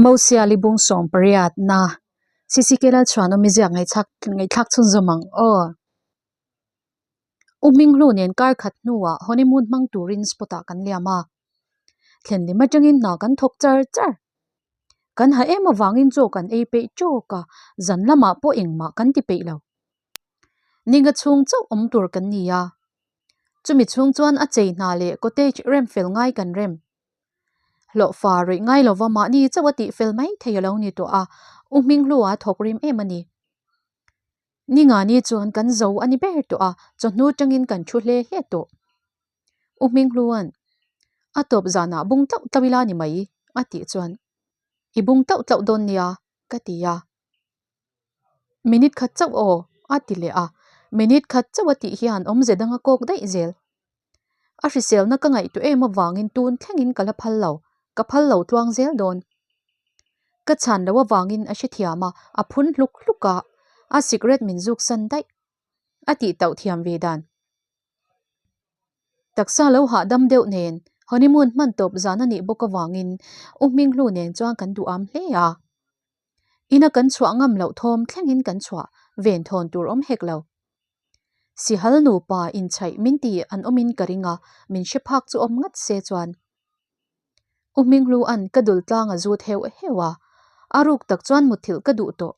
Mosiali bung 18 na CCK Lalchhuanawmi ziak ngaihthlak ngaihthlak chhunzawm ang aw. U Hminghlu nen kar khat hnuah honeymoon hmang turin spot ah kan liam a. Thlenlim atangin hna kan thawk char char. Kan ha em avangin chaw kan ei peih tawk a, zan lamah pawh engmah kan ti peih lo. Ninga chhung chauh awm tur kan ni a. Chumi chhung chuan a chei hna leh cottage rem fel ngai kan rem. Hlawhfa ruih ngai lova mahni chauh a tih fel mai thei a lo ni tawh a, U Hminghlu-a thawk rim em a ni. Ni nga ni chuan kan zo a ni ber tawh a, chawhnu tangin kan thu hle hle tawh. U Hminghlu-a'n, A tawp zanah bung tlauh tlauh ila ni mai, a tih chuan, I bung tlauh tlauh dawn nia, ka ti a. Minute khat chauh aw, a ti leh a. Minute khat chauh a tih hian awmze dang a kawk daih zel. A hriselna ka ngaihtuah em avangin tun thlengin ka la phal lo, ka phal lo tluang zel dawn. Ka chhan loh avangin a hrethiam a, a phun hluk hluk a, a sikret min zuk san daih. A tih tauh thiam ve dan. Taksa lo hahdam deuh nen honeymoon hman tawp zan a nih bawk avangin U Hminghlu nen chuan kan duham hle a. Ina kan chhuah ngam loh thawm thlengin kan chhuah ven thawn tur awm hek lo. Sihal nupa inchhaih min ti an awmin ka ring a, min hre phak chu awm ngat se chuan. U Hminghlu-a'n ka dul tlang a zut heuh heuh a, a ruk tak chuan mutthilh ka duh tawh.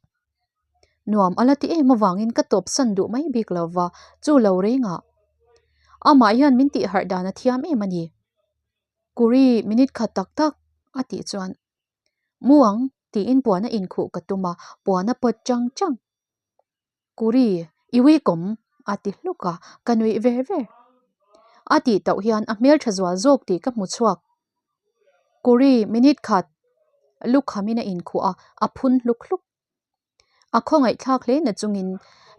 Nuam a la ti em avangin ka tawp san duh mai bik lo va, chu lo reng ah. Amah hian min tih harh dan a thiam em a ni. Kuri minute khat tak tak a tih chuan Mu ang tiin puan a inkhuh ka tum a, puan a pawt chang chang. Kuri, i uikawm a ti hluk a, ka nuih ver ver. A tih tauh hian a hmeltha zual zawk tih ka hmu chhuak. Kuri, minute khat lukhamin a inkhuh a, a phun hluk hluk. A khawngaihthlak hle na chungin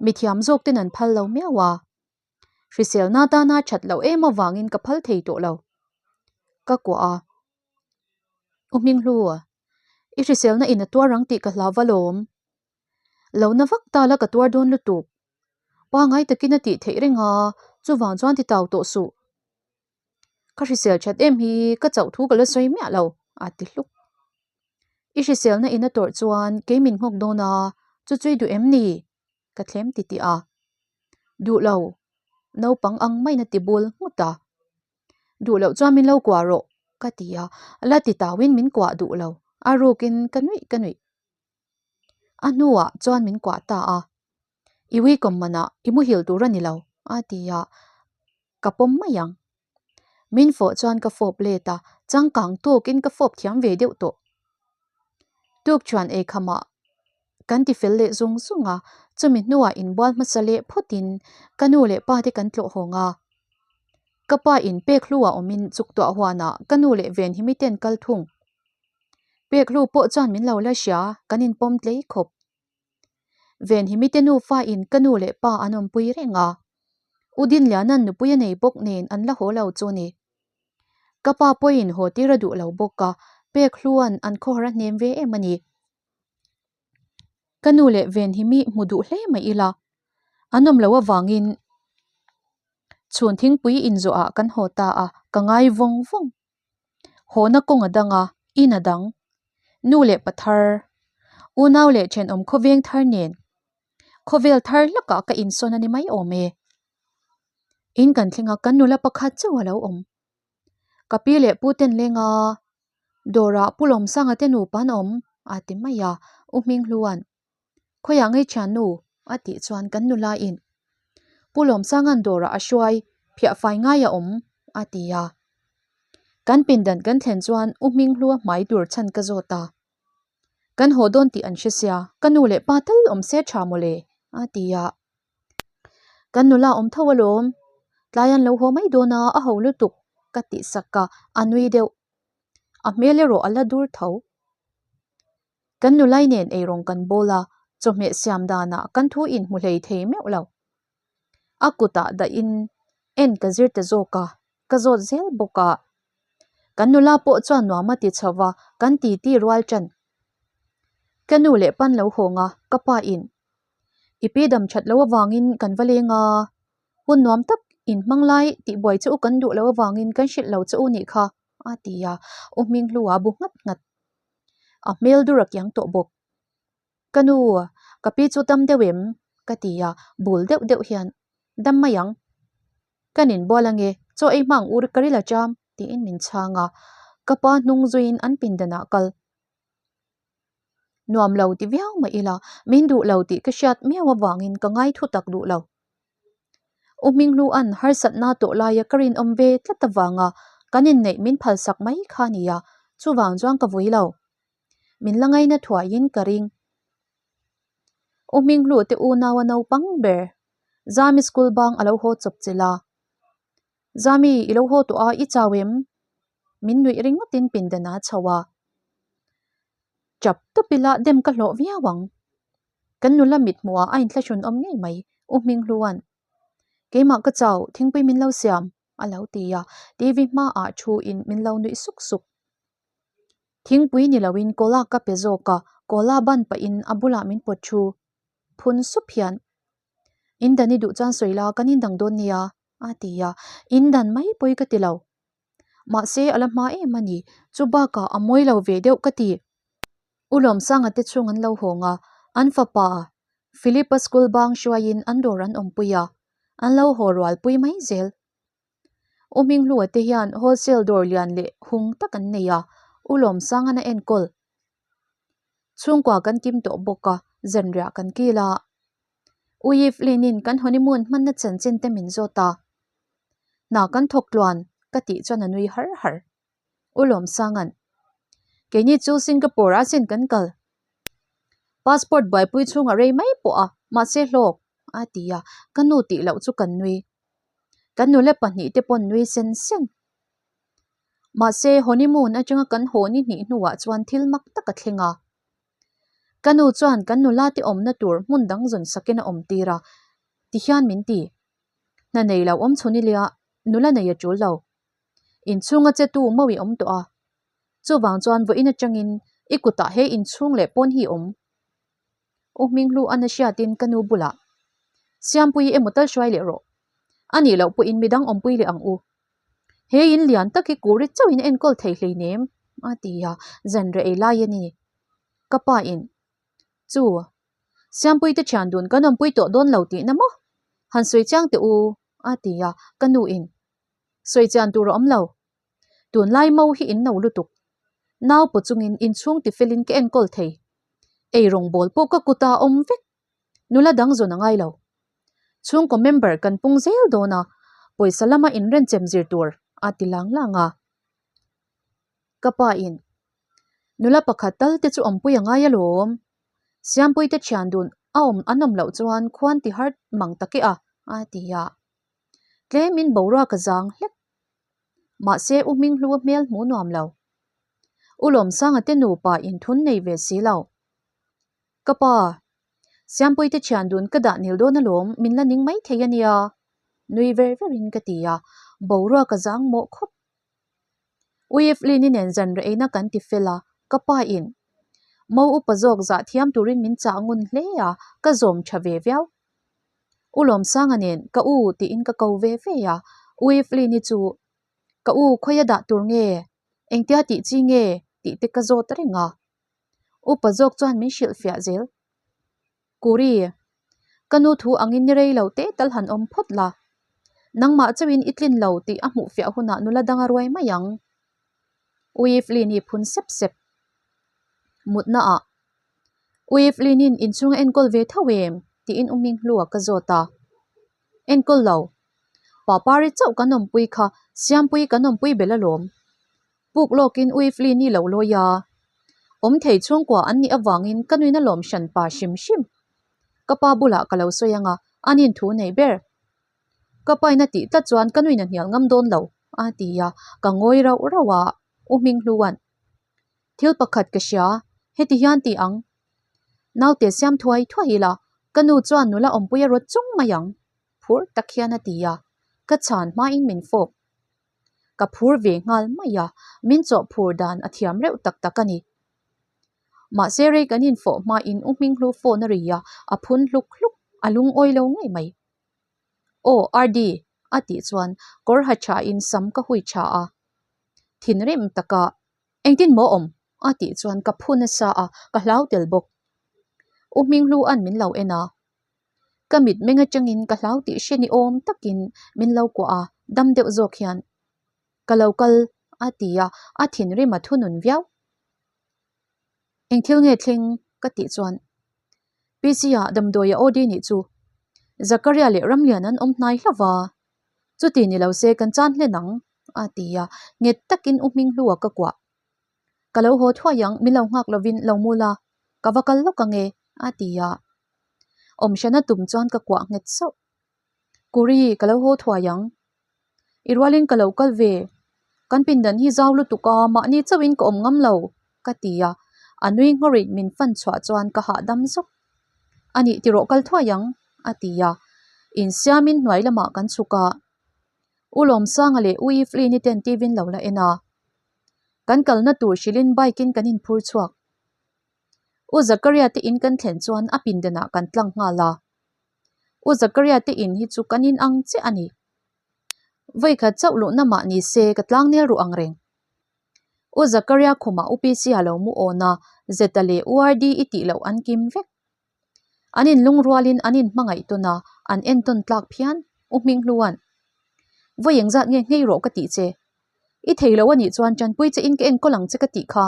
mithiam zawk ten an phal lo miau a. Hriselna tana that loh em avangin ka phal thei tawh lo. Ka kuah a. U Hminghlu, i hriselna in a tuar ang tih ka hlau va lawm. Lo na vak ta la ka tuar dawn lutuk. Pangai takin a tih theih reng a, chuvang chuan ti tau tawh suh. Ka hrisel that em hi ka chauh thu ka la sawi miah lo, a ti hluk. I hriselna in a tawrh chuan kei min nghawk dawn a, chu chu i duh em ni? Ka thlem ti tih a. Duh lo, naupang ang maiin a ti bul nghut a. Duh loh chuan min lo kuah rawh, ka ti a, la ti tauin min kuah duh lo, a rukin ka nuih ka nuih. A hnuah chuan min kuah ta a, I uikawm manah i muhil tur a ni lo, a ti a, ka pawm mai ang. Min fawh chuan ka fawp let a, changkang tawkin ka fawp thiam ve deuh tawh. Tuk chuan eikhamah kan ti fel leh zung zung a, chumi hnuah inbual hmasa leh phawtin ka nu leh pa te kan tlawh hawng a. Ka pa in pek hluah awmin chuk tuah huanah ka nu leh Venhimi ten kal thung. Pek hlu pawh chuan min lo la hria, kan inpawm tlei khawp. Venhimi te nufa in ka nu leh pa an awmpui reng a, U Dinliana'n nupui a nei bawk nen an la haw lo chu ni. Ka pa pawhin haw tir a duh lo bawk a, pek hlua'n an khawhar a hnem ve em a ni. Ka nu leh Venhimi hmu duh hle mai ila, an awm loh avangin chhun thingpui inzawhah kan haw ta a, ka ngai vawng vawng. Hawhna kawng a dang a, in a dang. Nu leh pa thar, unau leh thenawm khawveng thar nen khawvel thar hlakah ka insawn a ni mai awm e. In kan thleng a, kan nula pakhat chauh a lo awm. Ka pi leh pu ten leng a, dawrah Pu Lawmsanga te nupa an awm a ti mai a, U Hminghlua'n Khawiah ngei thiannu? a tih chuan kan nula in Pu Lawmsanga'n dawrah a hruai phiah fai ngai a awm a ti a. Kan pindan kan thlen chuan U Hminghlua hmai tur chhan ka zawt a. Kan haw dawn tih an hre sia, ka nu leh pa tal awm se tha mawle a ti a. Kan nula awm tho alawm, tlai an lo haw mai dawn a, a ho lutuk ka tih sak a, a nui deuh. A hmel erawh a la dur tho. Kan nulai nen eirawng kan bawl a, chawhmeh siam danah kan thu inhmu hlei thei meuh lo. A kutah dahin en ka zir ta zawk a, ka zawt zel bawk a. Kan nula pawh chuan nuam a ti chho va, kan titi rual ṭan. Ka nu leh pan lo hawng a, ka pa in i pi dam ṭhat lo avangin kan va leng a, hun nuam tak in hmang lai tih buai che u kan duh lo avangin kan hrilh lo che u nih kha, a ti a, U Hminghlu a bu nghat nghat. A hmel dur a kiang tawh bawk. Ka nu, ka pi chu dam deuh em? ka ti a, bul deuh deuh hian, Dam mai ang. Kan inbual ange, chaw ei hma ang u ka ril a cham, tiin min chhang a. Ka pa hnung zuiin an pindanah kal. Nuam lo ti viau mah ila, min duh lo tih ka hriat miau avangin ka ngai thu tak duh lo. U Hminghlua'n harsatna tawh laia ka rinawm ve tlat avanga kan inneih min phalsak mai kha a ni a, chuvang chuan ka vui lo. Min la ngaina thuaiin ka ring. U Hminghlu te unau a naupang ber, Zami school bang a lo haw chawp chilh a. Zami, i lo haw tawh a, i chau em? Min nuih ringawtin pindan a chho a. Chap tawp ila dem ka hlawh viau ang. Kan nula mit hmuhah a inthlahrun awm ngei mai, U Hminghlua'n. Keimah ka chau, thingpui min lo siam, a lo ti a, TV hmaah thuin min lo nuih suk suk. Thingpui ni loin cola ka pe zawk a, cola ban pahin a bulah min pawt thu. Phun sup hian, In dan i duh chuan sawi la, kan indang dawn nia, a ti a, in dan mai pawi ka ti lo. Mahse, a la hma em a ni, chu bakah a mawi lo ve deuh ka ti. U Lawmsanga te chhung an lo hawng a, an fapa Philip-a school bang hruaiin an dawr an awmpui a, an lo haw rualpui mai zel. U Hminghlua te hian wholesale dawr lian leh hung tak an nei a, U Lawmsanga'n a enkawl. Chhungkua kan kim tawh bawk a, zanriah kan kil a. U Evelyn-in kan honeymoon hmanna chanchin te min zawt a. Hna kan thawk tluan ka tih chuan a nui har har. U Lawmsanga'n, Keini chu Singapore ah sin kan kal. Passport buaipui chhung a rei mai pawh a, mahse hlawk, a ti a, ka nu tih loh chu kan nui. Kan nula pahnihte pawn nui sen sen. Mahse, honeymoon atanga kan haw ni hnih hnuah chuan thil mak tak a thleng a. Ka nu chuan kan nula te awmna tur hmun dang zawn sakin a awm tir a, tihian min ti. Hna nei lo awm chhun ilia, nula nei a tul lo. Inchhunga che tu mawi awm tawh a. Chuvang chuan vawiin atangin i kutah he inchhung leh pawn hi awm. U Hminghlu a na hriatin ka nu bulah, Siampuii emaw tal hruai leh rawh. A nih loh pawhin midang awmpui leh ang u. He in lian tak hi kuri chauhin a enkawl thei hleinem, a ti a, zanreh ei lai a ni. Ka pa in, Chu, Siampuii te thian dun kan awmpui tawh dawn lo tihna maw? Han sawi chiang teh u, a ti a, ka nu in, Sawi chian tur a awm lo. Tunlai mo hi in no lutuk. Nau paw chungin inchhung tifelin ka enkawl thei. Ei rawngbawl pawh ka kut a awm vek. Nula dang zawn a ngai lo. Chhungkaw member kan pung zel dawn a, pawisa lama inrenchem zir tur a ti lang lang a. Ka pa in, Nula pakhat tal te chu awmpui a ngai alawm. Siampui te thian dun a awm an awm loh chuan khuan ti har mang tak e a, a ti a. Tlemin boruak a zang hlek. Mahse U Hminghlua hmel hmu nuam lo. U Lawmsanga te nupa inthun nei ve si lo. Ka pa, Siampui te thian dun ka dah nil dawn alawm, min la ning mai thei a nia, nui ver verin ka ti a, boruak a zang mawh khawp. U Evelyn-i nen zanreh eina kan ti fel a, ka pa in Mo upa zawk zah thiam turin min chah ngun hle a, ka zawm tha ve viau. U Lawmsanga nen ka u tiin ka ko ve ve a, U Evelyn-i chu Ka u khawia dah tur nge? Engtia tih chi nge? tih te ka zawt reng a. Upa zawk chuan min hrilh fiah zel. Kuri, ka nu thu angin ni rei lo teh tal han awm phawt la. Nangmah chauhin i tlin lo tih a hmuh fiah hunah nula dang a ruai mai ang. U Evelyn-i phun sep sep. Mutna ah, U Evelyn-in inchhung a enkawl ve tho em? tiin U Minghlua ka zawt a. Enkawl lo. Papari chauh kan awmpui kha Siampui kan awmpui bel alawm. Puk lawkin U Evelyn-i lo lawi a. Awm thei chhungkua an nih avangin ka nuin a lawm hran pa hrim hrim. Ka pa bulah ka lo sawi ang a, an inthu nei ber. Ka pain a tih tlat chuan ka nuin a hnial ngam dawn lo, a ti a, ka ngawi rauh rauh a, U Hminghlua'n, Thil pakhat ka hria, heti hian ti ang. Naute siam thuai thuai ila, ka nu chuan nula awmpui a rawt chung mai ang, phur tak hian a ti a, ka chhan hmain min fawp. Ka phur ve nghal mai a, min chawh phur dan a thiam reuh tak tak a ni. Mahse rei kan infawh hmain U Hminghlu phone a ri a, a phun hluk hluk, a lungawi lo ngei mai. Aw RD, a tih chuan kawr ha thain sam ka hui tha a. Thinrim taka, Engtin maw awm? A tih chuan ka phu nasa a, ka hlau tel bawk. U Hminghlu an min lo en a. Ka mitmeng atangin ka hlau tih hre ni awm takin min lo kuah a, dam deuh zawk hian ka lo kal a ti a, a thinrim a thunun viau. Eng thil nge thleng ka tih chuan PC ah damdawi a OD nih chu Zakaria leh Ramlian an awm hnai hlauh va, chuti ni lo se kan chan hlen ang a ti a, nghet takin U Hminghlua ka kuah. Ka lo haw thuai ang, min lo nghak lovin lo mu la, ka va kal lawk ange a ti a. Awmhran a tum chuan ka kuah nghet sauh. Kuri, ka lo haw thuai ang. I rualin ka lo kal ve. Kan pindan hi zau lutuk a, mahni chauhin ka awm ngam lo, ka ti a. A nui nghawrin min fan chhuah chuan ka hahdam zawk. A nih tirawh kal thuai ang, a ti a. Insiamin hnuai lamah kan chhuk a. U Lawmsanga leh U Evelyn-i ten TV-in lo la en a. Kan kalna tur hrilhin bike-in kan inphur chhuak. U Zakaria te in kan thlen chuan a pindanah kan tlang nghal a. U Zakaria te in hi chu kan in ang chiah a ni. Vawikhat chauh luhna mah ni se ka tlang nel ruh ang reng. U Zakaria khumah U PC a lo mu awn a, Zeta leh U RD i tih loh an kim vek. An in lungrualin an in hmangaih tawn a, an entawn tlak phian, U Hminghluan. Vawi engzat nge nghei rawh ka tih che. I thei lo a nih chuan tanpui che in ka enkawl ang che ka tih kha.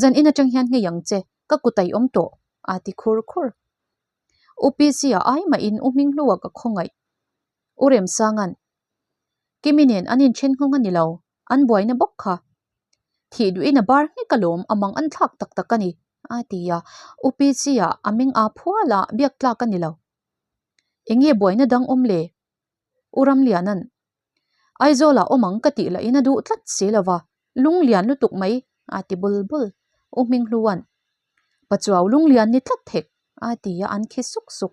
Zan in atang hian nghei ang che, ka kut a i awm tawh, a ti khur khur. U PC-a ai mahin U Hminghlua ka khawngaih. U Remsanga'n, Kimi nen an inthen nghawng a ni lo, an buaina bawk kha. Thih duhin a bar nghek alawm, a mang an thlak tak tak a ni, a ti a. U PC-a a meng aa phual a, biak tlak a ni lo. Eng nge buaina dang awm le? U Ramliana'n, Aizawlah awm ang ka tih lahin a duh tlat si lo va, lunglian lutuk mai, a ti bul bul. U Hminghlua'n, Pachuau lunglian ni tlat hek, a ti a, an khi suk suk.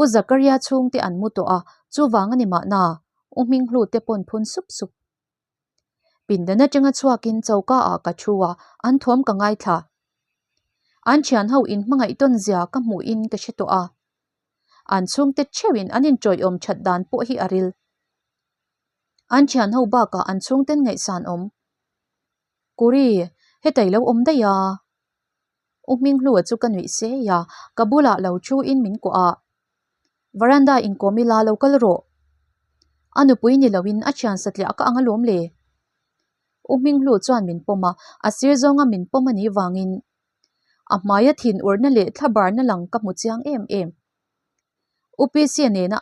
U Zakaria chhungte an mu tawh a, chuvang a ni mahna, U Hminghlu te pawn phun sup sup. Pindan atanga chhuakin choka ah ka thu a, an thawm ka ngaithla. An thianho in hmangaih tawn zia ka hmuhin ka hre tawh a. An chhungte theuhin an inṭawiawm that dan pawh hi a ril. An thianho bakah an chhungten ngaihsan awm. Kuri, hetei lo awm daih a. U Hminghlua chu ka nuih sei a, ka bulah lo thuin min kuah a. Veranda inkawm ila lo kal rawh. A nupui ni loin a thian satliah ka ang alawm le. U Hminghlu chuan min pawm a, a sir zawnga min pawm a nih vangin a hmaia thin urna leh thlabarna lang ka hmu chiang em em. U Pisia nena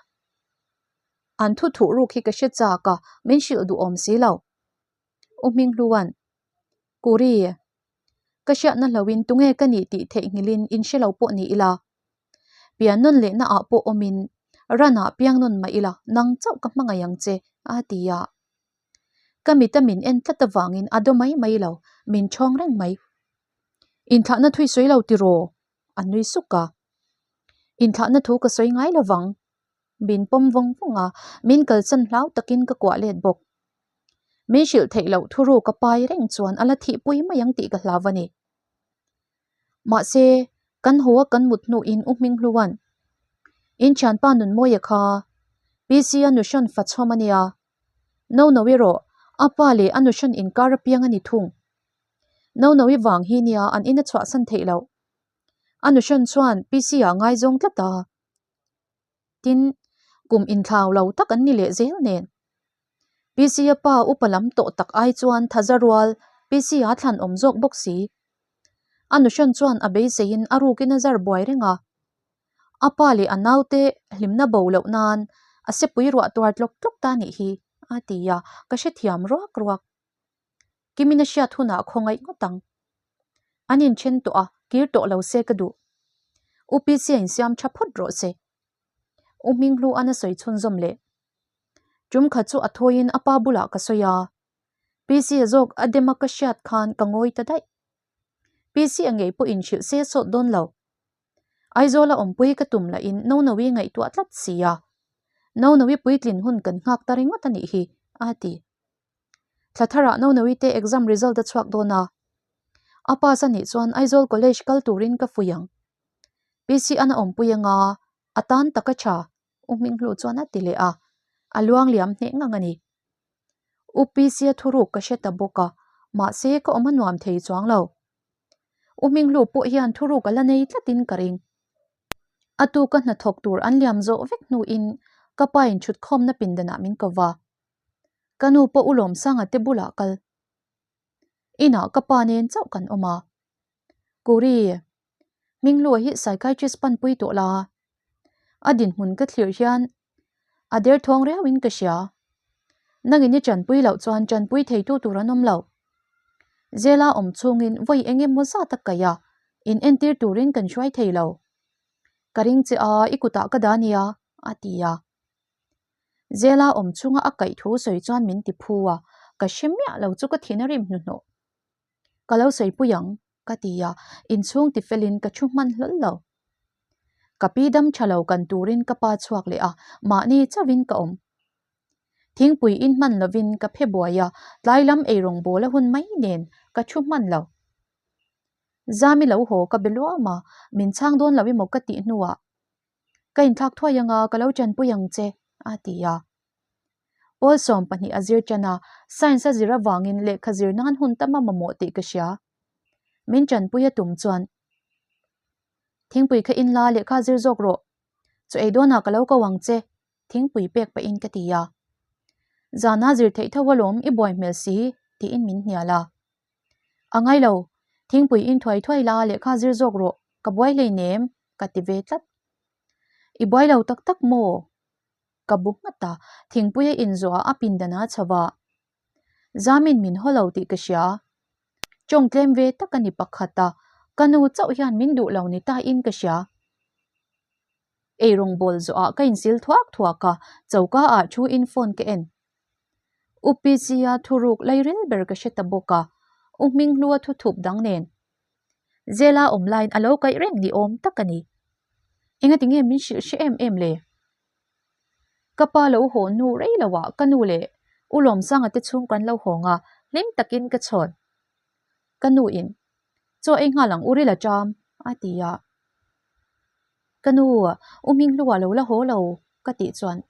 an thu thuh ruk hi ka hre chak a, min hrilh duhawm si lo. U Hminghlua'n, Kuri, ka hriatna hloin tunge ka nih tih theihnghilhin in hre lo pawh ni ila, pian nawn lehna ah pawh awmin ran ah piang nawn mah ila nang chauh ka hmangaih ang che, a ti a. Ka mita min en tlat avangin a daw mai mai lo, min ṭhawng reng mai. Inthlahna thui sawi lo tiraw? A nui suk a. Inthlahna thu ka sawi ngai lovang. Min pawm vawng vawng a, min kalsan hlau takin ka kuah let bawk. Min hrilh theih loh thuru ka pai reng chuan a la thihpui mai ang tih ka hlau a ni. Mahse, kan haw a kan mut hnuin U Hminghlua'n, In thianpa Nunmawia kha PC-a nuhrawn fa chhawm a nia. No no erawh a pa leh a nuhrawn inkar apiang a ni thung. No no i vang hi nia an in a chhuahsan theih loh. A nuhrawn chuan PC-ah ngaizawng tlat a. Tin, kum inthlau lo tak an ni leh zel nen. PC-a pa upa lam tawh tak ai chuan thaza rual PC-a thlan awm zawk bawk si. A nuhrawn chuan a beiseiin a rukin a zar buai reng a. A pa leh a naute hlimna bo loh nan a sepui ruah tuar tlawk tlawk ta nih hi, a ti a, ka hrethiam ruak ruak. Kimin a hriat hunah khawngaih ngawt ang. An inthen tawh a, kir tawh lo se ka duh. U PC-a insiam tha phawt rawh se. U Hminghlu-a'n a sawi chhunzawm leh. Tum khat chu a thawiin a pa bulah ka sawi a. PC-a zawk a dem a ka hriat khan ka ngawi ta daih. PC-a ngei pawh inhrilh se sawt dawn lo. Aizawla awmpui ka tum lahin Nonovi ngaihtuah tlat si a. Nonovi puitlin hun kan nghak ta ringawt a nih hi, a ti. Thla tharah Nonovi te exam result a chhuak dawn a. A pass a nih chuan Aizawl College kal turin ka fuih ang. PC an a awmpui anga a tan tak a tha, U Hminghlu chuan a ti leh a, a luang liam hneh ngang a ni. U PC-a thuruk ka hre ta bawk a, Mahse ka awm a nuam thei chuang lo. U Hminghlu pawh hian thuruk a la nei tlatin ka ring. A tuka hnathawk tur an liam zawh vek hnuin ka pa in thutkhawmna pindanah min ko va. Ka nu pawh U Lawmsanga te bulah kal. Inah ka pa nen chauh kan awm a. Kuri, Hminghlua hi psychiatrist panpui tawh la. A dinhmun ka thlir hian a derthawng riauin ka hria. Nangin i tanpui loh chuan tanpui theitu tur an awm lo. Zela awm chhungin vawi eng emaw zat a kaih a, in entir turin kan hruai thei lo. Ka ring che a, i kutah ka dah nia, a ti a. Zela awm chhunga a kaih thu sawi chuan min ti phu a, ka hre miah lo chu ka thin a rim hnuhnawh. Ka lo sawipui ang, ka ti a, inchhung tifelin ka thu hman hlawl lo. Ka pi dam tha lo kan turin ka pa chhuak leh a, mahni chauhin ka awm. Thingpui in hman lovin ka phe buai a, tlai lam eirawng bawl a hun mai nen ka thu hman lo. Zami lo haw ka be luam a, min chhang dawn lo emaw ka tih hnuah ka inthlak thuai anga ka lo tanpui ang che, a ti a. Pawl 12 a zir tan a, science a zir avangin lehkha zir nan hun tam a mamawh tih ka hria. Min tanpui a tum chuan, Thingpui kha in la lehkha zir zawk rawh, chaw ei dawnah ka lo ko ang che, thingpui pek pahin ka ti a. Zana zir theih tho alawm i buai hmel si, tiin min hnial a. A ngai lo, thingpui in thuai thuai la lehkha zir zawk rawh, ka buai hleinem, ka ti ve tlat. I buai lo tak tak maw? Ka bu nghat a, thingpui a inzawh a a pindan a chho a. Zamin min haw lo tih ka hria. Tawng tlem ve tak a ni pakhat a, ka nu chauh hian min duh lo ni ta in ka hria. Eirawng bawl zawh ah ka insil thuak thuak a, choka ah thu in phone ka en. U Pc-a thuruk lairil ber ka hre ta bawk a, U Hminghlua thuthup dang nen. Zela awm laiin a lo kaih reng ni awm tak a ni. Engati nge min hrilh hre em em le? Ka pa lo haw hnu rei lo ah ka nu leh U Lawmsanga te chhung kan lo hawng a, hlim takin ka chhawn. Ka nu in, Chaw ei nghal ang u ril a ṭam, a ti a. Ka nu, U Hminghlua lo la haw lo, ka tih chuan,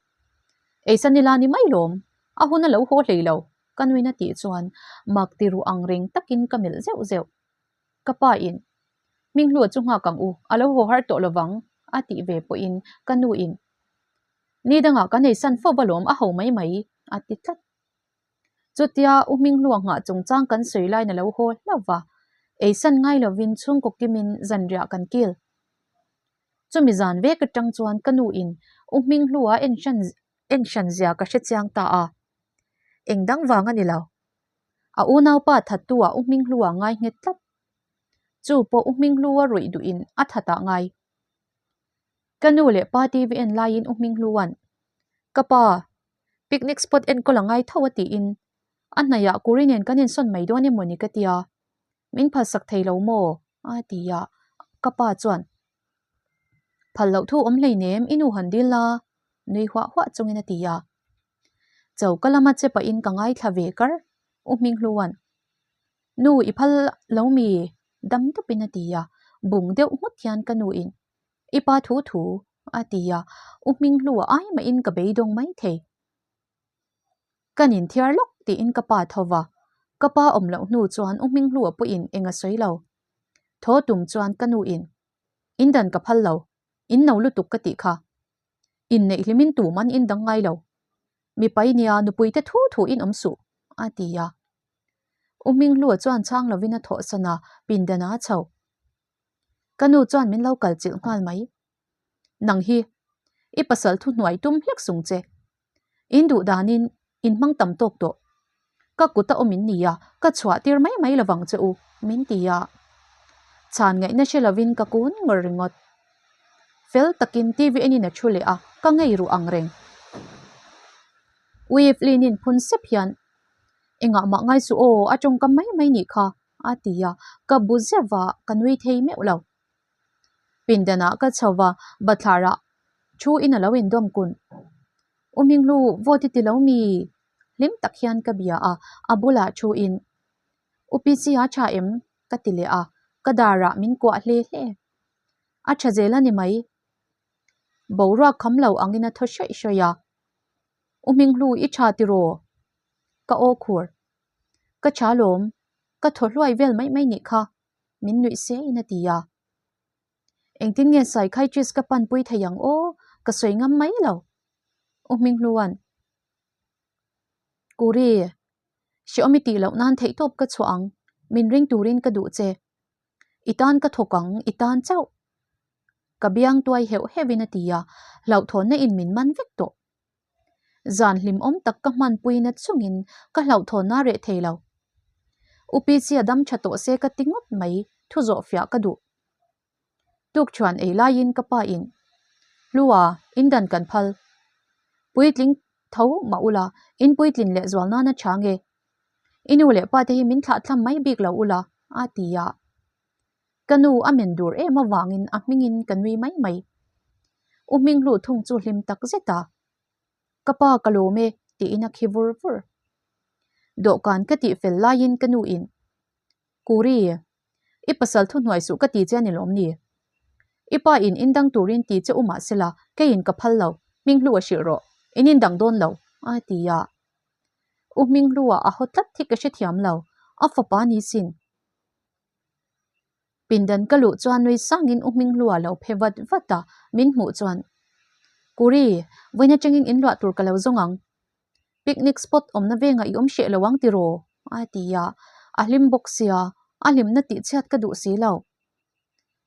Eisan ila ni mai lawm, a hun a lo haw hlei lo, ka nuin a tih chuan mak ti ruh ang reng takin ka melh zeuh zeuh. Ka pa in, Hminghlua chu nghak ang u, a lo haw har tawh lovang, a tih ve pawhin ka nu in, Ni dangah kan eisan fo va lawm, a ho mai mai, a ti tlat. Chutia U Hminghlua nghah chungchang kan sawi laiin a lo haw hlauh va, eisan ngai lovin chhungkaw kimin zanriah kan kil. Chumi zan vek atang chuan ka nu in U Hminghlua en hran en hran zia ka hre chiang ta a, eng dang vang a ni lo. A unaupa thattu ah U Hminghlua ngai nghet tlat. Chu pawh U Hminghlua ruih duh in a that ah ngai. Ka nu leh pa TV en laiin U Hminghlua'n, Ka pa, picnic spot enkawl a ngai tho a tiin a hnaihah Kuri nen kan insawn mai dawn emaw ni ka tia, min phalsak thei lo maw? a ti a, ka pa chuan, Phal loh thu awm hleinem, i nu han dil la, nui huah huah chungin a ti a. Choka lama che pahin ka ngaithla ve kar, U Hminghlua'n, Nu, i phal lo mi? dam dupin a ti a, bung deuh nghut hian ka nuin, I pa thu thu, a ti a, U Hminghlua ai mahin ka beidawng mai thei. Ka nin thiar lawk tiin ka pa tho va, ka pa awm loh hnu chuan U Hminghlua pawhin eng a sawi lo. Thaw tum chuan ka nuin, In dan ka phal lo, in no lutuk ka tih kha. Inneih hlimin tuman in dang ngai lo. Mipai nia nupuite thu thu in awm suh, a ti a. U Hminghlua chuan chhang lovin a thawhsan a, pindan a chho. Ka nu chuan min lo kal chilh nghal mai. Nang hi, i pasal thu hnuai tum hlek sung che. In duh danin in hmang tam tawk tawh. Ka kut a awm in nia, ka chhuah tir mai mai lovang che u, min ti a. Chhan ngaihna hre lovin ka kun ngawr ringawt. Fel takin TV enin a thu leh a, ka ngei ruh ang reng. Uievlinin phun sep hian, Engah mah ngai suh aw, a tawngkam mai mai nih kha, a ti a, ka bu zeuh a, ka nui thei meuh lo. Pindanah ka chho va, bathlarah thu in a lo indawm kun. U Hminghlu, vote i ti lo mi? Hlim tak hian ka bia a, a bulah thu in, U PC a tha em? ka ti leh a, ka darah min kuah hle hle. A tha zel a ni mai. Boruak kham lo angin a thaw hraih hraih a. U Hminghlu, i tha tiraw? Ka aw khur. Ka tha lawm. Ka thaw hluai vel mai mai nih kha, min nuih se in a ti a. Engtin nge psychiatrist ka panpui thei ang aw, ka sawi ngam mai lo. U Hminghluan, Kuri, hrehawm i tih loh nan theihtawp ka chhuah ang, min ring turin ka duh che. I tan ka thawk ang, i tan chauh. Ka biang tuai heuh heuhin a ti a, hlauhthawnna in min man vek tawh. Zan hlimawm tak ka hmanpuina chungin ka hlauhthawnna reh thei lo. U Pichia dam tha tawh se ka ti ngawt mai, thu zawh fiah ka duh. Tukṭhuan ei laiin ka pa in, Hlua, in dan kan phal. Puitling tho mah ula, in puitlin leh zual nana tha nge? I nu leh pa te hi min thlah thlam mai bik lo ula, a ti a. Ka nu a men dur em avangin a hmingin ka nui mai mai. U Hminghlu thung chu hlim tak zet a, Ka pa ka lawm e, tiin a khi vur vur. Dawhkan ka tih fel laiin ka nu in, Kuri, i pasal thuhnuai suh ka ti che a ni lawm ni? I pa in indang turin ti che u mah sela, keiin ka phal lo, Hminghlu a hrilh rawh, in indang dawn lo, a ti a. U Hminghlu-a a haw tlat hi ka hrethiam lo, a fapa ni sin. Pindan ka luh chuan nui sangin U Hminghlua lo phe vat vat a, min hmuh chuan, Kuri, vawiin atangin in luah tur ka lo zawng ang. Picnic spot awmna vengah i awm hreh lo ang tiraw? a ti a, a hlim bawk sia, a hlimna tihchhiat ka duh si lo.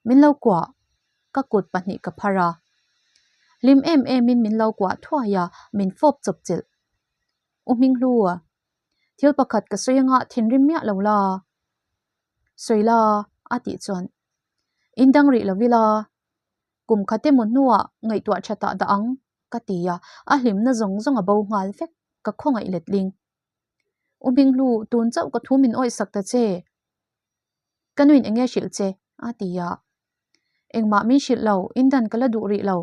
Min lo kuah, ka kut pahnih ka phar a. Hlim em emin min lo kuah thuai a, min fawp chawp chilh. U Hminghlu, thil pakhat ka sawi anga thinrim miah lo la. Sawi la, a tih chuan, In dang rih lo ila, kum khat emaw hnuah ngaihtuah tha tah dah ang, ka ti a, a hlimna zawng zawng a bo nghal vek, ka khawngaih letling. U Hminghlu, tun chauh ka thu min awih sak ta che. Ka nuin eng nge hrilh che? a ti a. Engmah min hrilh lo, in dan ka la duh rih lo.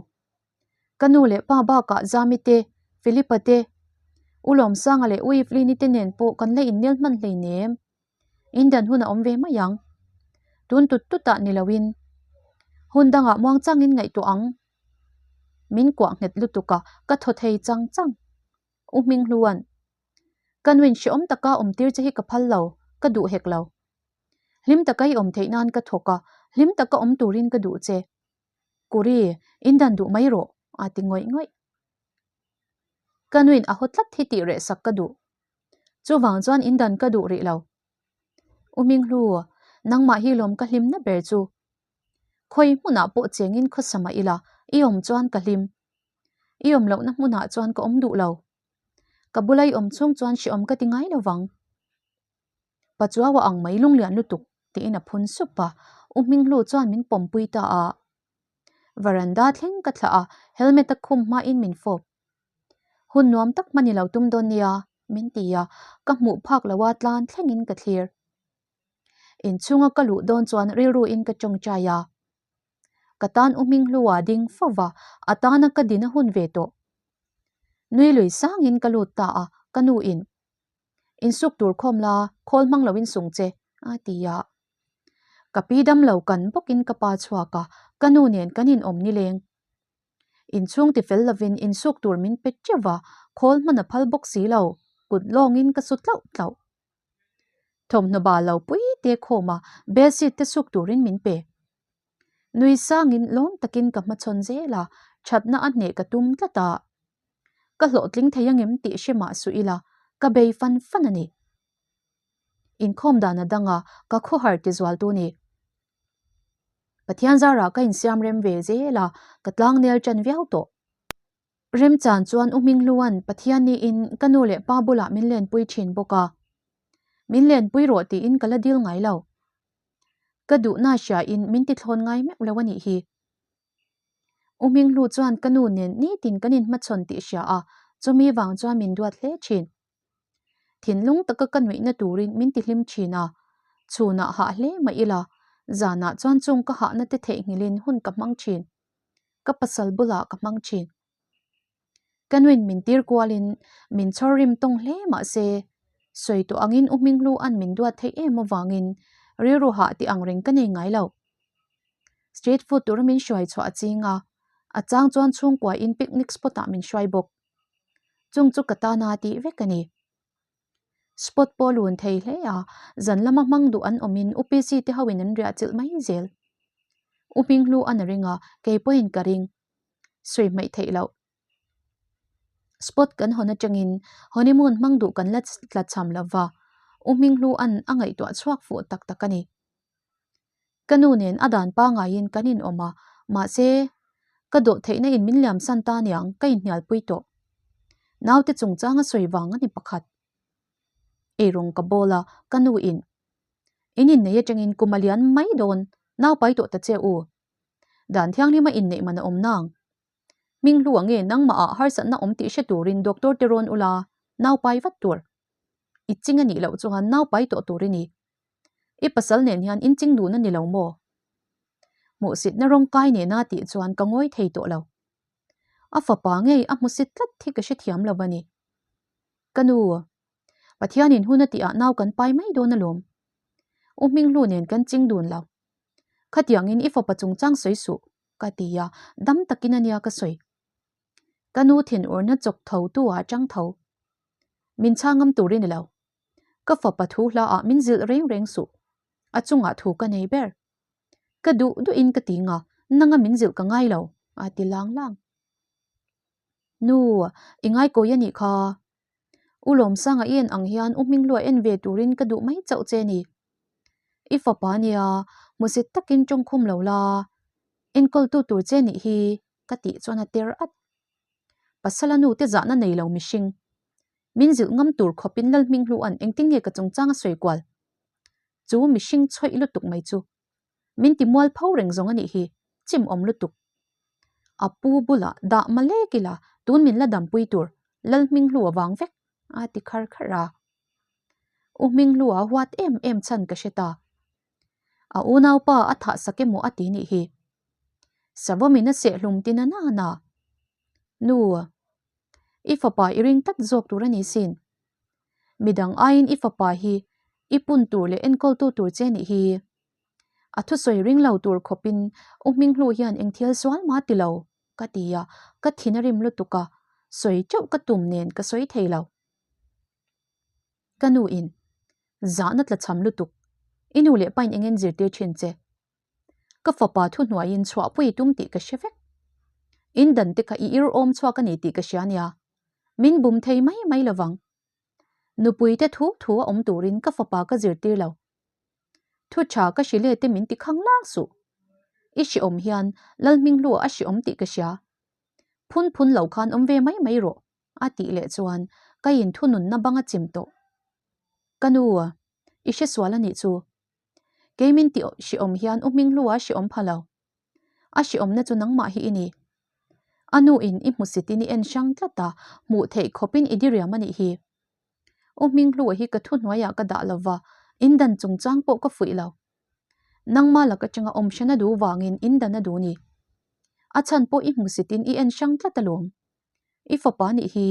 Ka nu leh pa bakah Zami te, Philip-a te, U Lawmsanga leh U Evelyn-i te nen pawh kan la innel hman hleinem. In dan hun a awm ve mai ang. Tun tut tutah ni loin hun dangah muang changin ngaihtuah ang. Min kuah nghet lutuk a, ka thaw thei chang chang. U Hminghluan, Ka nuin hrehawm taka awm tir che hi ka phal lo, ka duh hek lo. Hlim taka i awm theih nan ka thawk a, hlim taka awm turin ka duh che. Kuri, in dan duh mai rawh, a ti ngawih ngawih. Ka nuin a haw tlat hi tih reh sak ka duh. Chuvang chuan in dan ka duh rih lo. U Minghlu, nangmah hi lawm ka hlimna ber chu. Khawi hmunah pawh chengin khawsa mah ila, i awm chuan ka hlim. I awm lohna hmunah chuan ka awm duh lo. Ka bula i awm chhung chuan hrehawm ka ti ngai lo vang. Pachuaua ang mai lunglian lutuk, tiin a phun sup a. U Hminghlu chuan min pawmpui ta a. Varanda thleng ka thlah a, helmet a khum hmain min fawp. Hun nuam tak hman i lo tum dawn nia, min ti a, ka hmuh phak lo a tlan thlengin ka thlir. Inchhunga ka luh dawn chuan rilruin ka tawngtai a. Ka tan U Hminghlua ding fo va, a tana ka din a hun ve tawh. Nui lui sangin ka lut ta a, ka nuin, Insuk tur khawm la, khawl hmang loin sung che, a ti a. Ka pi dam lo kan bawkin ka pa chhuak a, ka nu nen kan inawm nileng. Inchhung ti fel lovin insuk tur min pe teuh va, khawl hman a phal bawk si lo, kut lawngin ka su tlauh tlauh. Thawmhnaw bal lo pui te khawm a, bedsheet te suk turin min pe. Nui sangin lawm takin ka hmachhawn zel a, thatna a hneh ka tum tlat a. Ka hlawhtling thei angem tih hre mah suh ila, ka bei fan fan a ni. Inkhawm dan a dang a, ka khawhar ti zual tu ni. Pathian zarah ka insiam rem ve zel a, ka tlangnel ṭan viau tawh. Remchan chuan U Hminghluan Pathian niin ka nu leh pa bulah min lenpui ṭhin bawk a. Min lenpui rawh tiin ka la dil ngai lo. Ka duhna hriain min tithlawn ngai meuh lo a nih hi. U Hminghlu chuan ka nu nen nitin kan inhmachhawn tih hria a, chumi vang chuan min duat hle ṭhin. Thinlung taka ka nuihna turin min ti hlim thin a, chhunah hah hle mah ila, zanah chuan chung ka hahna te theihnghilhin hun ka hmang thin. Ka pasal bulah ka hmang thin. Ka nuin min tir kualin min chhawr rim tawng hle mah se, sawi tawh angin U Hminghlu-a'n min duat theih em avangin rilru hah tih ang reng ka nei ngai lo. Street food tura min hruai chhuah a ching a, a chang chuan chhungkuain picnic spot-ah min hruai bawk. Chung chu ka tana tih vek a ni. Spot pawh a lun thei hle a, zan lama hmang duh an awmin UPC te hoin an riah chilh mai zel. U Hminghlu an a ring a, kei pawhin ka ring. Sawi hmaih theih loh. Spot kan hawn atangin honeymoon hmang duh kan la tla cham lo va, U Hminghlu an a ngaihtuah chhuak fuh tak tak a ni. Ka nu nen a dan pangaiin kan inawm a, mahse, ka dawh theihna in min liam san ta niang ka inhnialpui tawh. Naute chungchang a sawi vang a ni pakhat. Eirawng ka bawl a, ka nu in, In innei atangin kum a lian mai dawn, nau pai tawh ta che u. Dan thianghlima inneih man a awm nang. Hminghlu a nge nangmah ah harsatna awm tih hre turin doctor te rawn ula, nau pai vat tur. I ching a nih loh chuan nau pai tawh tur i ni. I pasal nen hian in ching dun a ni lo maw? Hmuhsitna rawng kai nena tih chuan ka ngawi thei tawh lo. A fapa ngei a hmusit tlat hi ka hrethiam lo a ni. Ka nu, Pathianin hun a tihah nau kan pai mai dawn alawm. U Hminghlu nen kan ching dun lo. Khatiangin i fapa chungchang sawi suh, ka ti a, dam takin a nia ka sawi. Ka nu thinurna chawk tho tu ah chang tho. Min chhang ngam tur i ni lo. Ka fapa thu hla ah min zilh reng reng suh. A chungah thu ka nei ber. Ka duh duhin ka ti nga, nanga min zilh ka ngai lo, a ti lang lang. Nu, i ngaikawi a nih kha. U Lawmsanga i en ang hian U Hminglua en ve turin ka duh mai chauh che ni. I fapa nia, hmusit takin tawngkhum lo la, enkawltu tur che nih hi, ka tih chuan a ter at. Pasala nu te zahna nei lo mihring. Min zilh ngam tur khawpin Lalhminghlua'n engtin nge ka chungchang a sawi kual? Chu mihring chhawih lutuk mai chu. Min ti mual pho reng zawng a nih hi, chim awm lutuk. A pu bulah dah ma lek ila tun min la dampui tur Lalhminghlu a vang vek a ti khar khar a. U Hminghlua huat em em chhan ka hre ta. A unaupa a thah sak emaw a ti nih hi. Savawmin a sehhlum ti na na. Nu, i fapa i ring tlat zawk tur a ni sin. Midang aiin i fapa hi i pun tur leh enkawltu tur che nih hi. A thusawi ring lo tur khawpin U Hminghlu hian eng thil sual mah ti lo, ka ti a, ka thin a rim lutuk a, sawi teuh ka tum nen ka sawi thei lo. Ka nu in, Zahna tla cham lutuk, i nu leh pain engin zirtir thin che? Ka fapa thuhnuaiin chhuahpui tum tih ka hre vek. In dan te kha i ir awm chhuak a ni tih ka hria nia. Min bum thei mai mai lovang. Nupui te thu thu a awm turin ka fapa ka zirtir lo. Thu tha ka hri le te min ti khang lang suh. I hriawm hian Lalhminghluah a hriawm tih ka hria. Phun phun lo khan awm ve mai mai rawh a tih leh chuan ka inthununna bang a chim tawh. Ka nu, i hresual a nih chu. Kei min tih hriawm hian U Hminghluah a hriawm pha lo. A hriawmna chu nangmah hi i ni. A nu in i hmusitin i en hrang tlat a, hmuh theih khawpin i diriam a nih hi. U Hminghlua hi ka thuhnuaiah ka dah lova, in dan chungchang pawh ka fuih lo. Nangma lak atanga awm hran a duh vangin in dan a duh ni. A chhan pawh i hmusitin i en hrang tlat alawm. I fapa nih hi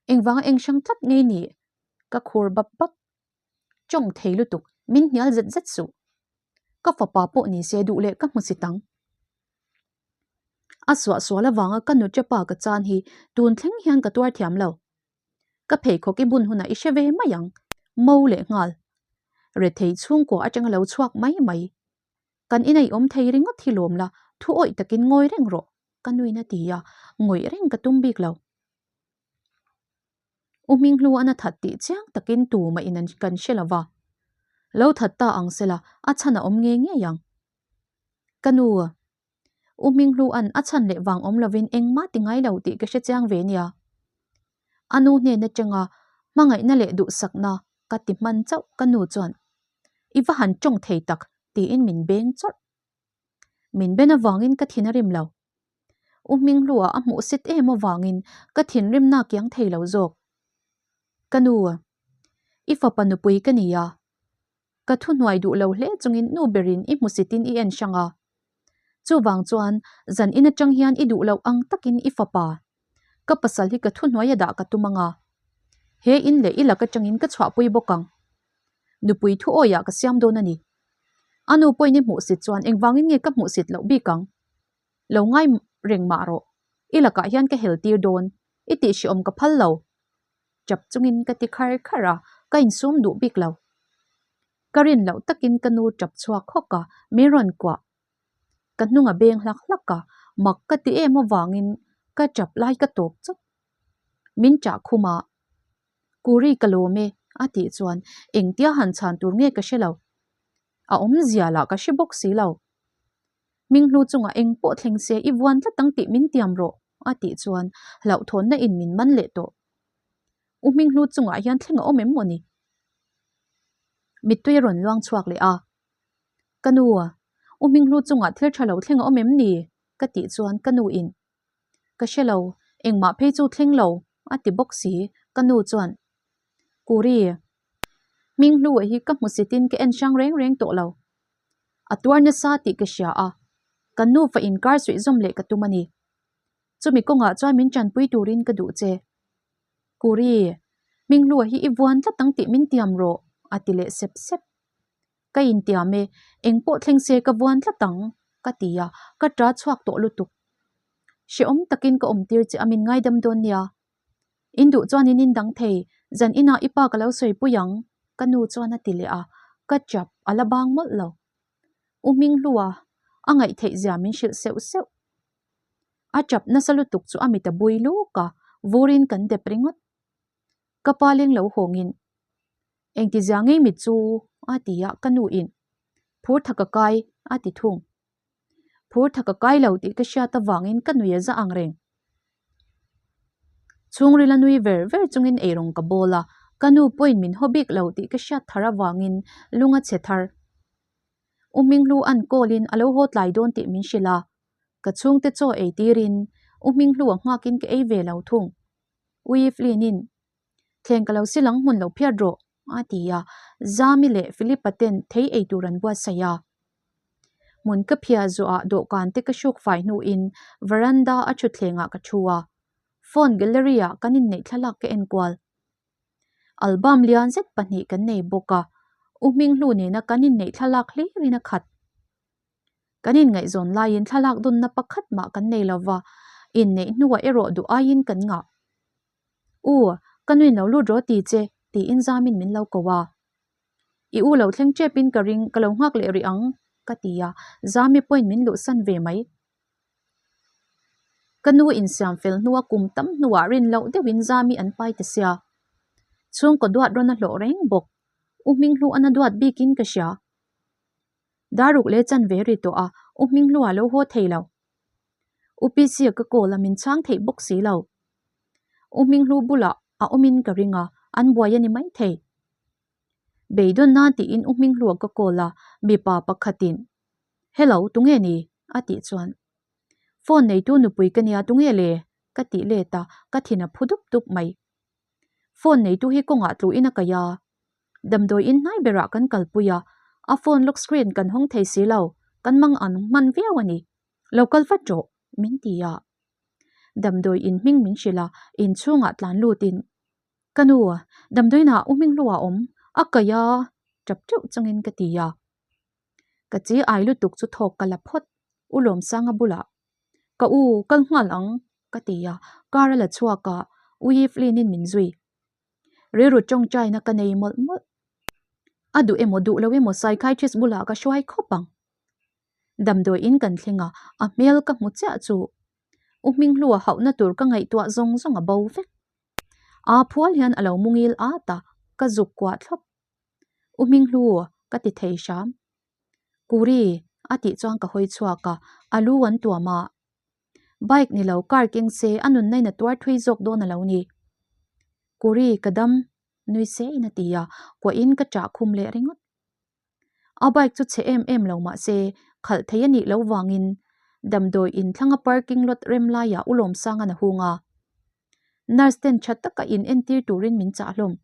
engvanga eng hrang tlat ngei ni? Ka khur bap bap. Tawng thei lutuk, min hnial zet zet suh. Ka fapa pawh ni se duh leh ka hmusit ang. A suahsual avanga ka nuṭapa ka chan hi tun thleng hian ka tuar thiam lo. Ka pheikhawk i bun hunah i hre ve mai ang, mo leh nghal. Rethei chhungkua atanga lo chhuak mai mai. Kan ina i awm thei ringawt hi lawm la, thu awih takin ngawi reng rawh, ka nuin a ti a, ngawih reng ka tum bik lo. U Hminghlu an a that tih chiang takin tumah in kan hre lo va. Lo that ta ang sela, a chhan a awm ngei ngei ang. Ka nu, U Hminghlu an a chhan leh vang awm lovin engmah ti ngai lo tih ka hre chiang ve nia. A nu hnen atanga hmangaihna leh duhsakna ka ti hman chauh ka nu chuan i va han tawng thei tak tiin min beng chawrh. Min ben avangin ka thin a rim lo. U Hminghluah a hmuh sit em avangin ka thinrimna kiang thei lo zawk. Ka nu, i fapa nupui ka ni a. Ka thuhnuai duh lo hle chungin nu berin i hmusitin i en hrang a. Chuvang chuan zan in atang hian i duh loh ang takin i fapa, ka pasal hi ka thuhnuai a dah ka tum ang a. He in leh i lak atangin ka chhuahpui bawk ang. Nupui thu awiah ka siam dawn a ni. A nu pawhin i hmuhsit chuan engvangin nge ka hmuhsit loh bik ang? Lo ngai reng mah rawh. I lakah hian ka hel tir dawn. I tihhrehawm ka phal lo. Chap chungin ka ti khar khar a, Ka insum duh bik lo. Ka rin loh takin ka nu tap chhuak hawk a, min rawn kuah. Ka hnung a beng hlak hlak a, mak ka ti em avangin ka tap lai ka tawp chawp. Min ṭah khum a, Kuri ka lawm e a tih chuan engtia han chhan tur nge ka hre lo. A awmzia lah ka hre bawk si lo. Hminghlu chungah eng pawh thleng se i vuan tlat ang tih min tiam rawh a tih chuan hlauhthawnna in min man leh tawh. U Hminghlu chungah hian thleng a awm em maw ni? Mittui a rawn luang chhuak leh a. Ka nu, U Hminghlu chungah thil tha lo thleng a awm em ni? ka tih chuan ka nu in Ka hre lo, engmah phei chu thleng lo, a ti bawk si, ka nu chuan. Kuri, Hminghluah hi ka hmusitin ka en hrang reng reng tawh lo. A tuar nasa tih ka hria a, kan nufa inkar suihzawm leh ka tum a ni. Chumi kawngah chuan min tanpui turin ka duh che. Kuri, Hminghluah hi i vuan tlat ang tih min tiam rawh, a ti leh sep sep. Ka intiam e, engpawh thleng se ka vuan tlat ang, ka ti a, ka ṭa chhuak tawh lutuk. Hrehawm takin ka awm tir che a min ngaidam dawn nia. In duh chuan in indang thei, zan inah i pa ka lo sawi pui ang, ka nu chuan a ti leh a, ka ṭap a la bang mawlh lo. U Hminghlua, a ngaih theih zia min hrilh seuh seuh. A ṭap nasa lutuk chu a mit a bui luk a, vurin kan dep ringawt. Ka pa leng lo hawngin, Engtizia ngei mit chu? a ti a, ka nu in, Phur tha ka kai, a ti thung. Phur tha ka kai lo tih ka hriat avangin ka nui a za ang reng. Chhungril a nui ver ver chungin eirawng ka bawl a, ka nu pawhin min haw bik lo tih ka hriat thar avangin lung a chhe thar. U Hminghlu an call in a lo haw tlai dawn tih min hrilh a, ka chhungte chaw ei tirin U Hminghlu a nghakin ka ei ve lo thung. Ui Flynn-in, Thleng ka lo silang hmun lo phiat rawh, a ti a, Zami leh Philip-a ten thei ei tur an buatsaih a. Hmun ka phiah zawhah dawhkan te ka hruk fai hnuin veranda a thutthlengah ka thu a, phone gallery-ah kan inneih thlalak ka enkual. Album lian zet pahnih kan nei bawk a, U Hminghlu nena kan inneih thlalak hlirin a khat. Kan inngaihzawn laiin thlalak dunna pakhat mah kan nei lo va, inneih hnuah erawh duh aiin kan ngah. U, ka nuin lo lut rawh ti che, tiin zamin min lo ko a. I u lo thleng ṭepin ka ring, ka lo nghak leh rih ang, ka ti a, Zami pawhin min luhsan ve mai. Ka nu insiam fel hnua kum tam hnuah rin loh deuhin Zami an pai ta sia. Chhungkaw duat rawn a hlawh reng bawk. U Hminghlu a na duat bikin ka hria. Daruk leh chan ve ri tawh a, U Hminghluah lo haw thei lo. U Pisia ka call a min chhang theih bawk si lo. U Hminghlu bulah a awmin ka ring a, an buai a ni mai thei. Beidawn nan tiin U Hminghluah ka call a, mipa pakhatin, Hello, tunge ni? a tih chuan, Phone neitu nupui ka nia tunge le? ka tih let a, ka thin a phu dup dup mai. Phone neitu hi kawngah tluhin a kaih a, damdawi in hnai berah kan kalpui a, a phone lock screen kan hawng thei si lo, kan mang ang hman viau a ni. Lo kal vat rawh, min ti a. Damdawi in hming min hrilh a, inchhungah tlan lutin, Ka nu, damdawiinah u Hminghluah a awm, a kaih a, tap teuh chungin ka ti a. Ka chi ai lutuk chu thawk ka la phawt, U Lawmsanga bulah, Ka u, kal nghal ang, ka ti a, car a la chhuak a, U Evelyn-in min zui. Rilru tawngtaina ka nei mawlh mawlh. A duh emaw duh lo emaw psychiatrist bulah ka hruai khawp ang. Damdawi in kan thleng a, a hmel ka hmu chiah chu U Hminghlua hauhna tur ka ngaihtuah zawng zawng a bo vek. Aa phual hian a lo mu ngil at a, ka zuk kuah thlawp. U Hminghlu, ka ti thei hram. Kuri, a tih chuan ka hawi chhuak a, a lu an tuam a. Bike ni lo car keng se a nunna in a tuar thui zawk dawn a lo ni. Kuri, ka dam, nui se in a ti a, kuahin ka ṭah khum leh ringawt. A bike chu chhe em em lo mah se khalh thei a nih loh vangin damdawi in thlanga parking lot rem laiah U Lawmsanga'n a hung a. Nurse ten ṭha taka in entir turin min chah hlawm.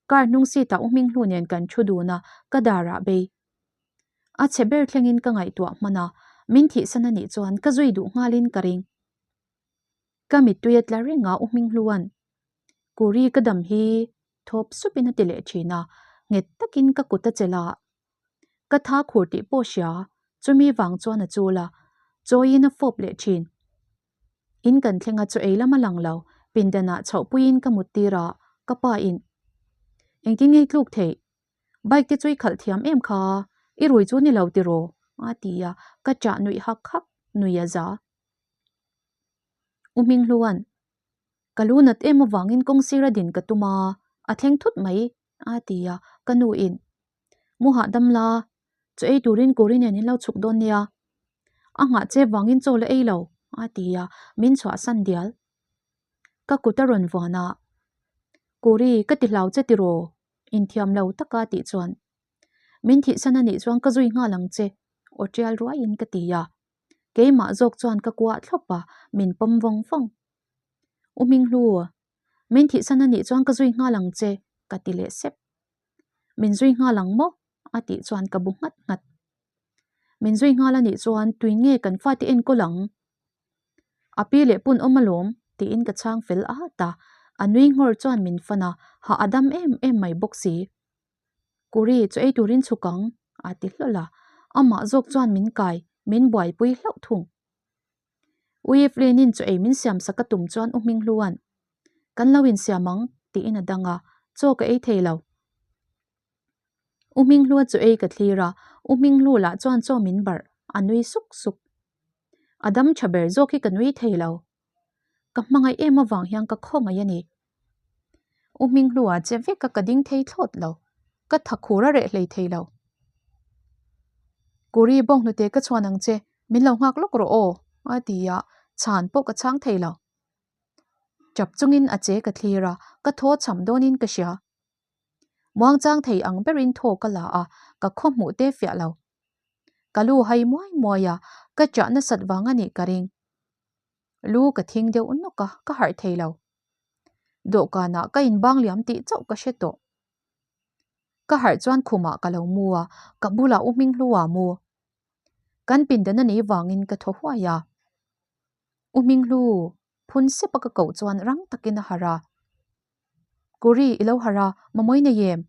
Car hnung seat ah U Hminghlu nen kan thu dun a, ka darah bei. A chhe ber thlengin ka ngaihtuah hman a, min thihsan a nih chuan ka zui duh nghalin ka ring. Ka mittui a tla reng a U Hminghlua'n, Kuri ka dam hi thawp supin a ti leh thin a, nghet takin ka kut a chelh a. Ka tha khur tih pawh hria, chumi vang chuan a chul a, chawiin a fawp leh thin. In kan thleng a chaw ei lam a lang lo, pindanah chhohpuiin ka mut tir a, ka pa in. Engtin nge i tluk theih? Bike te chu i khalh thiam em kha, i rui chu ni lo tiraw? a ti a, ka chah nuih hak hak, nui a za. U Hminghluan, Ka lu nat em avangin kawng sira din ka tum a, a thleng thut mai, a ti a, ka nu in, Mu hahdam la, chaw ei turin Kuri nen in lo chhuk dawn nia, a nghah che vangin chaw la ei lo, a ti a, min chhuahsan dial. Ka kut a rawn vuan a, Kuri, ka ti hlau che tiraw? Inthiam lo taka tih chuan, Min thihsan a nih chuan ka zui nghal ang che, aw tial ruaiin ka ti a. Keimah zawk chuan ka kuah thlawp a, min pawm vawng vawng. U Hminghlu, min thihsan a nih chuan ka zui nghal ang che, ka ti leh sep. Min zui nghal ang maw? a tih chuan ka bu nghat nghat. Min zui nghal a nih chuan tui nge kan fate enkawl ang? A pi leh pun awm alawm, tiin ka chhang fel at a, a nui nghawr chuan min fan a, hah a dam em em mai bawk si. Kuri, chu ei turin chhuk ang, a ti hlawlh a, amah zawk chuan min kai, min buaipui hlauh thung. U Evelyn-in chu ei min siam sak a tum chuan U Hminghlua'n, Kan lo insiam ang, tiin a dang a, chaw ka ei thei lo. U Hminghlua chu ei ka thlir a, U Hminghlu lah chuan chaw min barh, a nui suk suk. A dam tha ber zawk hi ka nui thei lo. Ka hmangaih em avang hian ka khawngaih a ni. U Hminghlua che vek a ka ding thei thlawt lo. Ka tha khur a reh hlei thei lo. Kuri bawnghnute ka chhuan ang che, min lo nghak lawk rawh aw, a ti a, chhan pawh ka chhang thei lo. Chap chungin a che ka thlir a, ka thaw cham dawnin ka hria. Muangchang thei ang berin thaw ka la a, ka khaw hmuh te fiah lo. Ka lu hai muai muai a, ka chah nasat vang a nih ka ring. Lu ka thing deuh nawk a, ka harh thei lo. Dawhkanah ka inbang liam tih chauh ka hre tawh. Ka harh chuan khumah ka lo mu a, ka bulah U Hminghlu-a mu. Kan pindan a nih vangin ka thaw huai a. U Hminghlu, phun sep a ka koh chuan rang takin a harh a. Kuri, i lo harh a, mamawi nei em?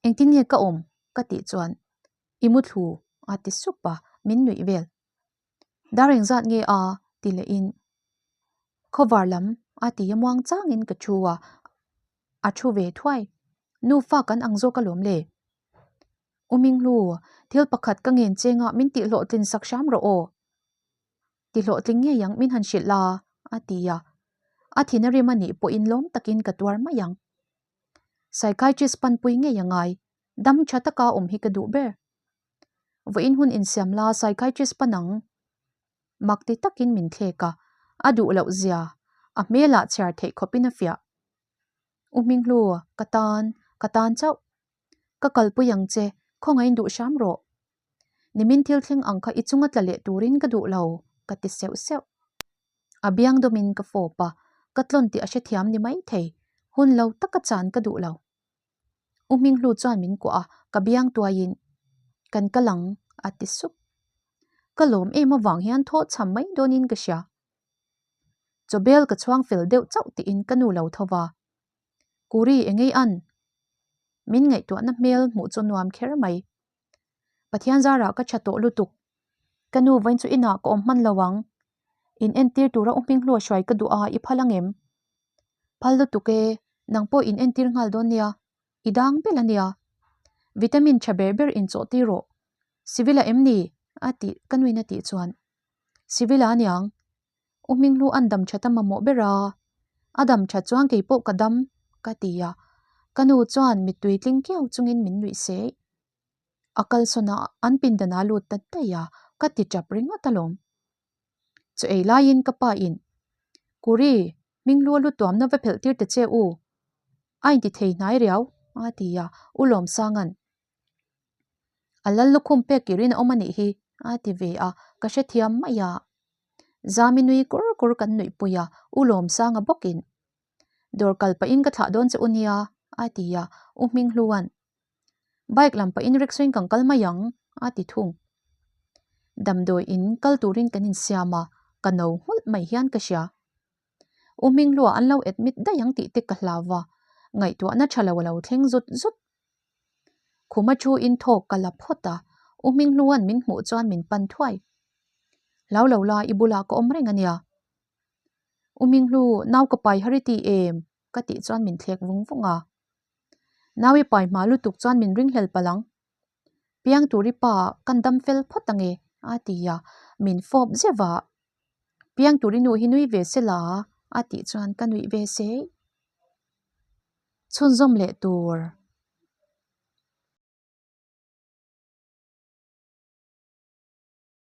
Engtin nge ka awm? ka tih chuan i mu thlu a ti sup a, min nuih vel. Dar engzat nge a? ti lehin khawvar lam a ti a muang changin ka thu a, a thu ve thuai. Nufa kan ang zawk alawm le. U Minghlu, thil pakhat ka ngen chengah min tihhlawhtlin sak hram rawh aw. Ti hlawhtling ngei ang min han hrilh la, a ti a. A thin a rim a nih pawhin lawm takin ka tuar mai ang. Psychiatrist panpui ngei a ngai, dam tha taka awm hi ka duh ber. Vawiin hun insiam la psychiatrist pan ang. Mak ti takin min thlek a, a duh loh zia, a hmelah chhiar theih khawpin a fiah. U Hminghlu, ka tan, ka tan chauh. Ka kalpui ang che, khawngaihin duh hram rawh. Nimin thil thleng ang kha i chunga tla leh turin ka duh lo, ka ti seuh seuh. A biang dawmin ka fawp a, ka tlawn tih a hrethiam ni maithei, hun lo taka chan ka duh lo. U Hminghlu chuan min kuah a, ka biang tuaiin, Kan kal ang, a ti sup. Ka lawm em avang hian thaw chham mai dawnin ka hria. Chawbel ka chhuang fel deuh chauh tiin ka nu lo tho va. Kuri engei an? Min ngaihtuahna hmel hmuh chu nuam kher mai. Pathian zarah ka tha tawh lutuk. Ka nu vawiin chu inah ka awm hman lo ang. In entir tura u hming hlua hruai ka duh a, i phal angem? Phal lutuk e, nang pawh in entir nghal dawn nia. I dang bel a nia. Vitamin tha ber ber in chawh tir rawh. Civil-a em ni? a tih ka nuin a tih chuan. Civil-a aniang. U Hminghlu an dam that a mamawh ber a, a dam that chuan kei pawh ka dam, ka ti a. Ka nu chuan mittui tling kiau chungin min nuih seih. A kalsawn a, an pindan a lut ta daih a, ka ti tap ringawt alawm. Chaw ei laiin ka pa in, Kuri, Hminghlu a lu tuamna va phelh tir ta che u, a inti thei hnai riau, a ti a, U Lawmsanga'n, A lal lukhum pek kirin a awm a nih hi, a ti ve a, ka hrethiam mai a. Zami nui kur kur kan nuihpui a, U Lawmsanga bawkin, Dawr kal pahin ka thlah dawn che u nia, a ti a, U Hminghlua'n, Bike lam pahin rickshaw in kan kal mai ang, a ti thung. Damdawi in kal turin kan insiam a, ka no nghulh mai hian ka hria. U Hminghluah an lo admit daih ang tih te ka hlau va, ngaihtuahna tha lo a lo thleng zut zut. Khuma thu in thawk ka la phawt a, U Hminghlua'n min hmuh chuan min pan thuai. Hlau lo la, i bulah ka awm reng a nia. U Hminghlu, nau ka pai har i ti em? ka tih chuan min thlek vung vung a. Nau i pai hma lutuk chuan min ringhlel palh ang. Piang tur i pa kan dam fel phawt ange a ti a, min fawp zeuh a. Piang tur i nu hi nui ve se la a tih chuan ka nuih ve sei. Chhunzawm leh tur.